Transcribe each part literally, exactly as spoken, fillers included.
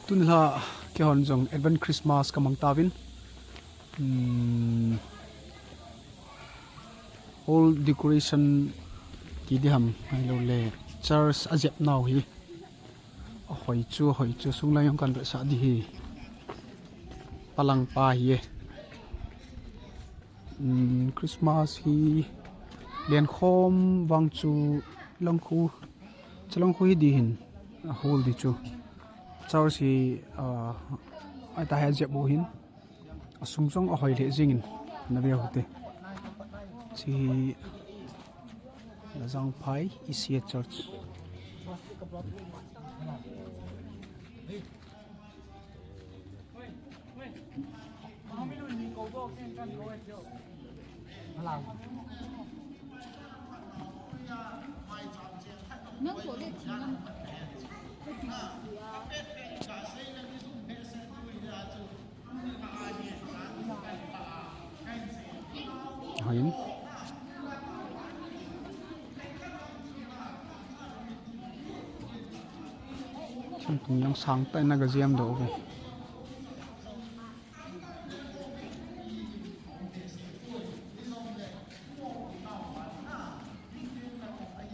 Tun la keihon jong Advent Christmas kamang tauvin. Hmm. Hall decoration kiti ham, ahilou le church ajep nau hi. Ahoi chu, ahoi chu, sung lai jong kan vetsah di hi. Palang pa hi e. Hmm, Christmas hi lenkhom vang chu langkhu, chu langkhu hi di hin, a hall di chu. Church hi, ah, aita hi ajep u hin. Asung jong ahoi lheh jingin, na ve u hite. Chi hi Lajangphai E C A Church. Hoi in. Thingphung jong sang tah in aga jep doh uve.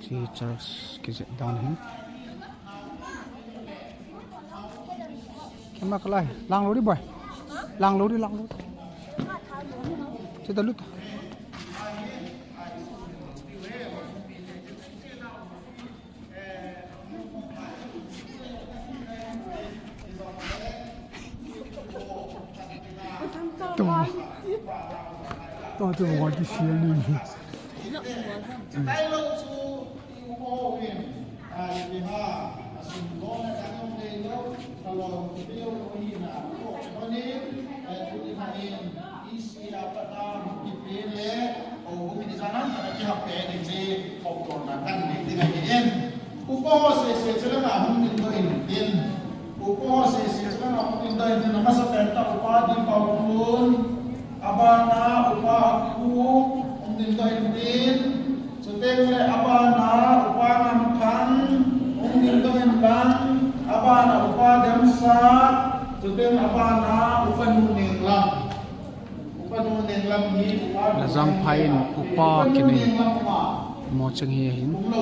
Chi church kijep dan hin. Kema kalai, lang lou di boy. Lang lou di, lang lou di. Che da lut. Tum. Tua tu mo ki sial ni. Isi a pat a hung kipe le, o hung kijan a, ana kihap pe ding chu, hop tona kan nei ding ahi in. Upa ho sese chu langa hung dingdoh in tin. Upa ho sese chu langa hung dingdoh in tin, amasa pen tah upa Dimpao Khun, abana upa Khu hung dingdoh in tin. Chuteng le abana upa Ngamthang hung dingdoh in lang, abana upa Demsa, chuteng abana upa Nu Nenglam. Lajangphai in upa kinei mo cheng hi ahin. Upa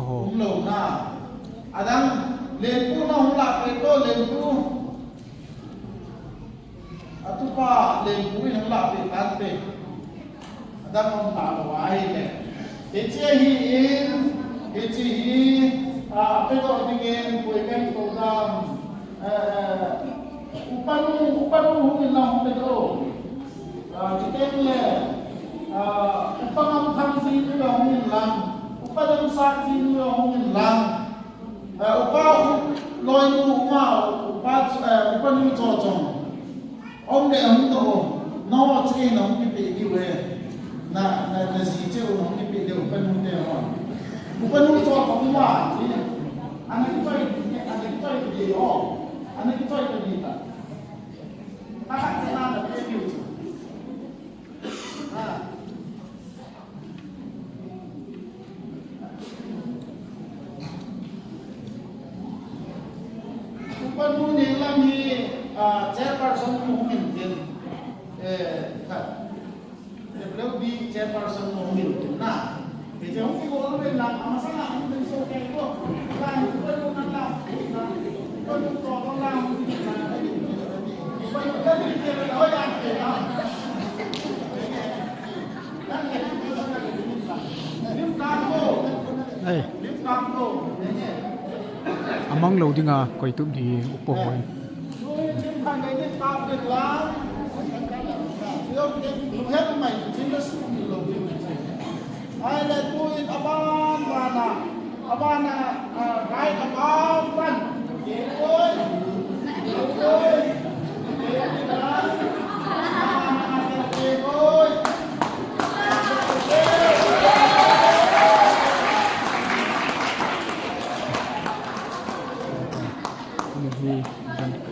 ho. Adang, lenpu na hung lah pe to, lenpu. Atupa lenpu in hung lah pe tante. Adang hung lah lou ahile. Hiche hi in, hiche hi, a, pedoh dingin, koi kan ko dam, eh, eh, upanu, upanu hung in lang hung pedoh. A, chuteng le, a, upa Ngamthang jinu jong hung in lang, upa Damsat jinu jong hung in lang. Eh, upa u, loinu uma, upa, eh, upa Nu Chochong. Om le hung doh o. No, che na hung kipe diu e. Na, na, na ji che u hung kipe diu, upa Nu te ho. Upa Nu Chochong uma, che. Ana kichoi, ana kichoi diu o. Ana kichoi diu ta. Ka ka che na na pe diu. Ah. Upa Nu Nenglam hi, ah, chairperson nu hung in tin. Eh, khat. W B chairperson nu hung in tin na. Hiche hung kigo lou pen lang, amasang a hung tin so kei ko. Lang, upa nu nang lang. Upa nu to, to lang. Ei. Amang lou dinga koi tup di upa hoi. Ahile tuin aban bana, abana, ah, rai abau pan. Oi. Oi. Oi. Amen. Amen.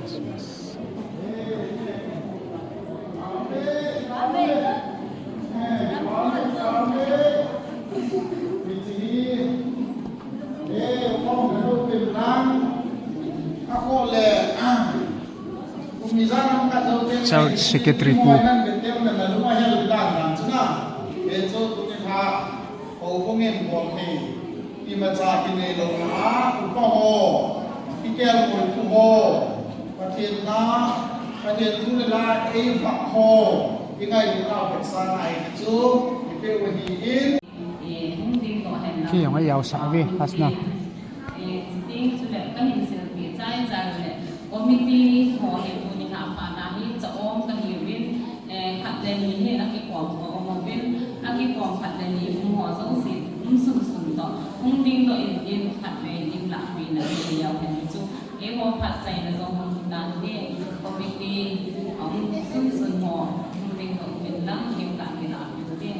Church Secretary pu. Houbung in bol thei, imacha kinei louna a, upa ho, ikelngoi pu ho, Pathen na, Pathen thu le la eivah ho, ingailut nau vetsahna ahi chu, ipeh u ahin. Kei jong a jaosah ve, Hasna. Eh, chuteng chule kahin silpeh chaichai le committee ho hi tuni lhah phat a hi cha-om kahiuvin, eh, khat le ni hi akikom ka um uvin, akikom khat le ni um ho jouse um sunsun toh, hung dingdoh in, in khat le in lahpeh na hi jao hen chu. Eiho phat chaina jong hung hitan te, committee, um sunsun ho, hung dingdoh uvin lang, hin kahin lahpeh ute.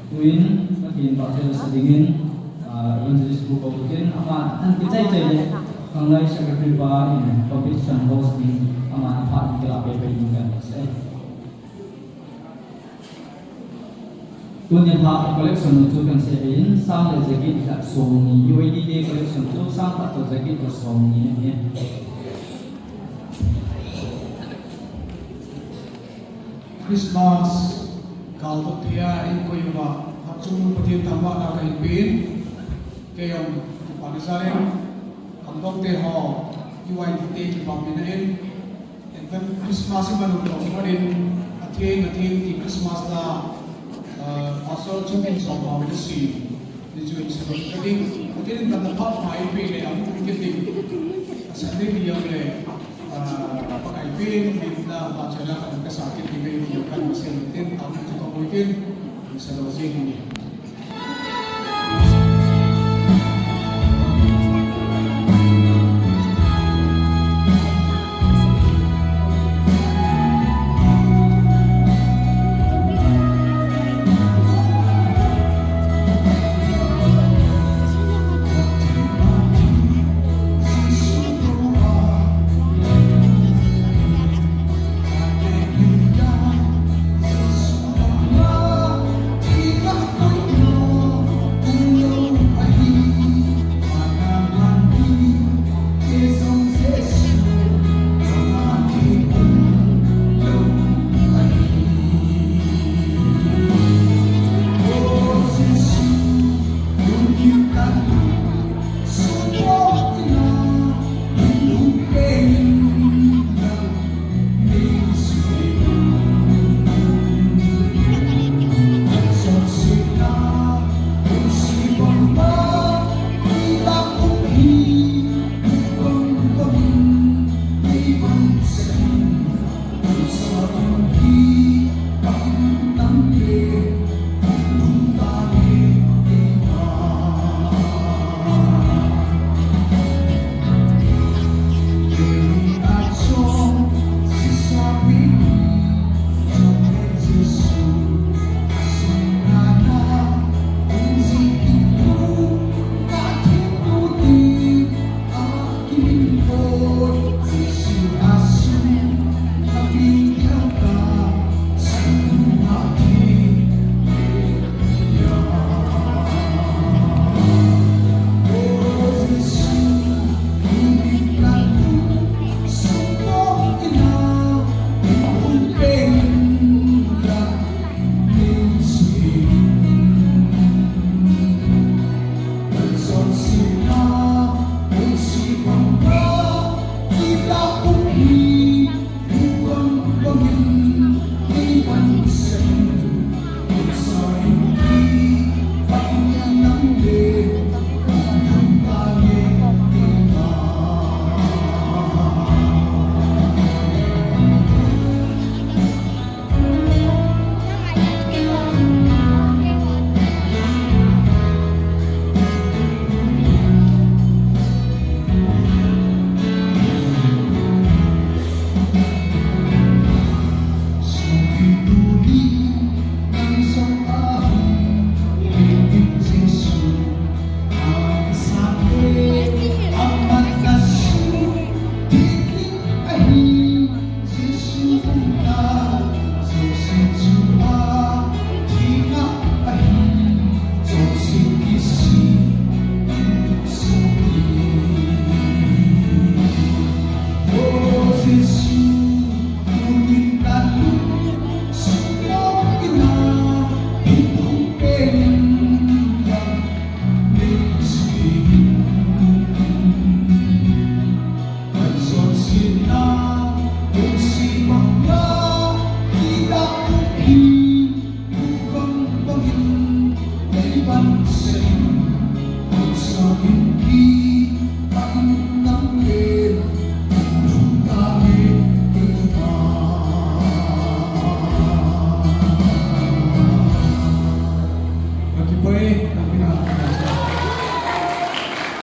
Tuin, Pathen pachatna dingin, ah, Evangelist pu koutin, ama, an kichai chai le, khanglai secretary pa in, competition host ding, ama, aphat ding kila pe pe ding kan se. Tuni lha collection chu kan sei in, sang le jacket khat somni, U I D T collection chu sang khat toh jacket toh somni ahi. Christmas kal toh tia in koi uva, hachung Pathen thangvahna kahin pen, kei jong kipa ni jalin, hamdong te ho, U I D T kipah pen ahin, Advent Christmas iman u toh phat in, atheng, atheng ti Christmas la, ah, Pastor Chungin Somhao in asei. Ni chu in sei lou ka ding, Pathen in damna phat mai pe le, amu kit ding. Asa ding ni jong le, ah, Pakai pen, min na, pa chela kan ka sa kit ding, ni jong kan ma sei tin, amu chu ka mu tin, in sei lou jing ni.